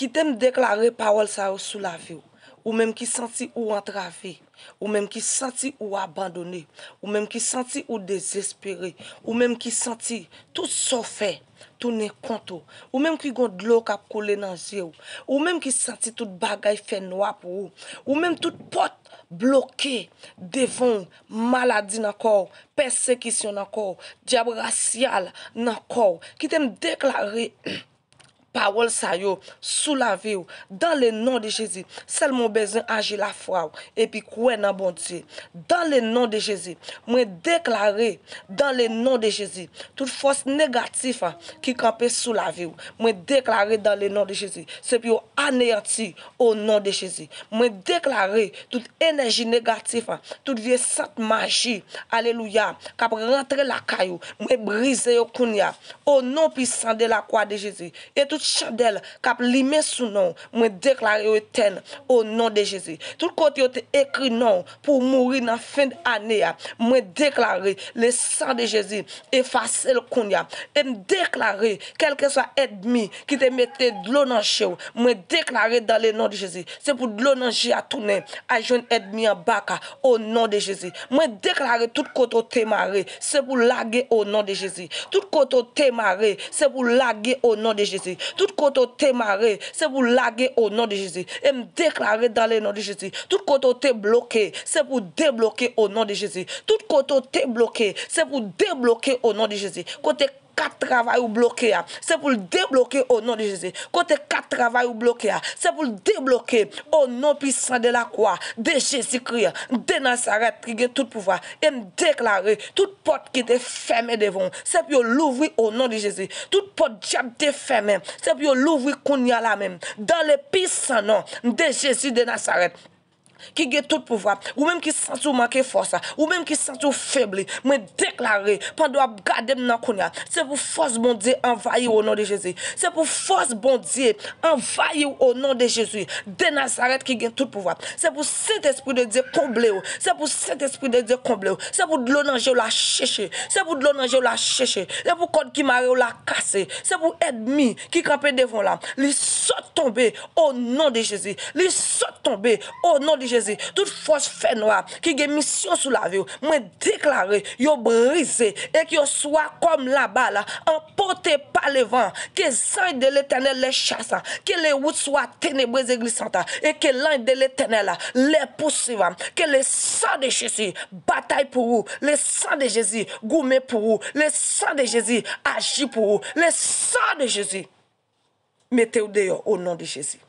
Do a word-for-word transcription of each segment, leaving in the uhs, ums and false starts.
Kite m deklare pawòl sa yo sou lavi w. Ou menm ki santi ou antrave, ou menm ki santi ou abandone, ou menm ki santi ou dezespere, ou menm ki santi tout sa w fè tounen kont ou, ou menm ki gon dlo k ap koule nan zye w, ou menm ki santi tout bagay fè nwa pou ou, ou menm tout pòt bloke devan w, maladi nan kò w, pèsekisyon nan kò w, dyab rasyal nan kò w. Kite m deklare pawòl sa yo sou lavi w, dans le nom de Jésus. Sèlman w bezwen aji lafwa w epi kwè nan Bondye. Dans le nom de Jésus, mwen deklare, dans le nom de Jésus, tout fòs negatif ki kanpe sou lavi w, mwen deklare, dans le nom de Jésus, se pou yo aneyanti, au nom de Jésus. Mwen deklare tout enèji negatif, tout vye sant maji, alelouya, k ap rantre lakay ou, mwen brize yo kounye a, au nom puissant de la croix de Jésus. E tout chandèl k ap limen sou non w, mwen deklare yo etèn, au nom de Jésus. Tout kote yo te ekri non w pou w mouri nan fen ane a, mwen deklare, le sang de Jésus, efase l kounye a. E m deklare, kèlkeswa ènmi ki te mete dlo nan je w, mwen deklare, dans le nom de Jésus, se pou dlo nan je a tounen al jwenn ènmi an baka, au nom de Jésus. Mwen deklare tout kote w te mare, se pou lage, au nom de Jésus. Tout kote w te mare, se pou lage, au nom de Jésus. Tout kote w te mare, se pou lage, au nom de Jésus. E m deklare, dans le nom de Jésus, tout kote w te bloke, se pou debloke, au nom de Jésus. Tout kote w te bloke, se pou debloke, au nom de Jésus. Kote kat travay ou bloke a, se pou l debloke, au nom de Jésus. Kote kat travay ou bloke a, se pou l debloke, au nom puissant de la croix de Jésus-Christ de Nazareth ki gen tout pouvwa. E m deklare, tout pòt ki te fèmen devan w, se pou yo louvri, au nom de Jésus. Tout pòt dyab te fèmen, se pou yo louvri kounye a la menm, dans le puissant nom de Jésus de Nazareth ki gen tout pouvwa. Ou menm ki santi w manke fòs, ou menm ki santi w febli, mwen deklare, pandan w ap gade m nan kounye a, se pou fòs Bondye anvayi w, au nom de Jésus. Se pou fòs Bondye anvayi w, au nom de Jésus de Nazareth ki gen tout pouvwa. Se pou Sentespri de Dye konble w. Se pou Sentespri de Dye konble w. Se pou dlo nan je w la cheche. Se pou dlo nan je w la cheche. Se pou kòd ki mare w la kase. Se pou ènmi ki kanpe devan w la, li sot tonbe, au nom de Jésus. Li sot tonbe, au nom de Jésus. Tout fòs fènwa ki gen misyon sou lavi w, mwen deklare yo brize e ke yo swa kòm labal anpòte pa le van. Que les anges de l'Éternel les chassent. Que les routes soient ténébreuses et glissantes et que l'ange de l'Éternel les poursuive. Que le sang de Jésus bataille pour vous. Le sang de Jésus goumen pou ou. Le sang de Jésus aji pou ou. Le sang de Jésus mete w deyò, au nom de Jésus.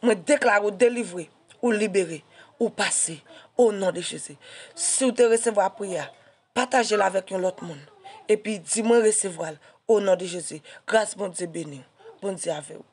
Mwen deklare w delivre, ou libere, ou pase, au nom de Jésus. Si w te resevwa priyè a, pataje l avèk yon lòt moun. Epi di mwen resevwa l, au nom de Jésus. Gras Bondye beni w. Bondye avè w.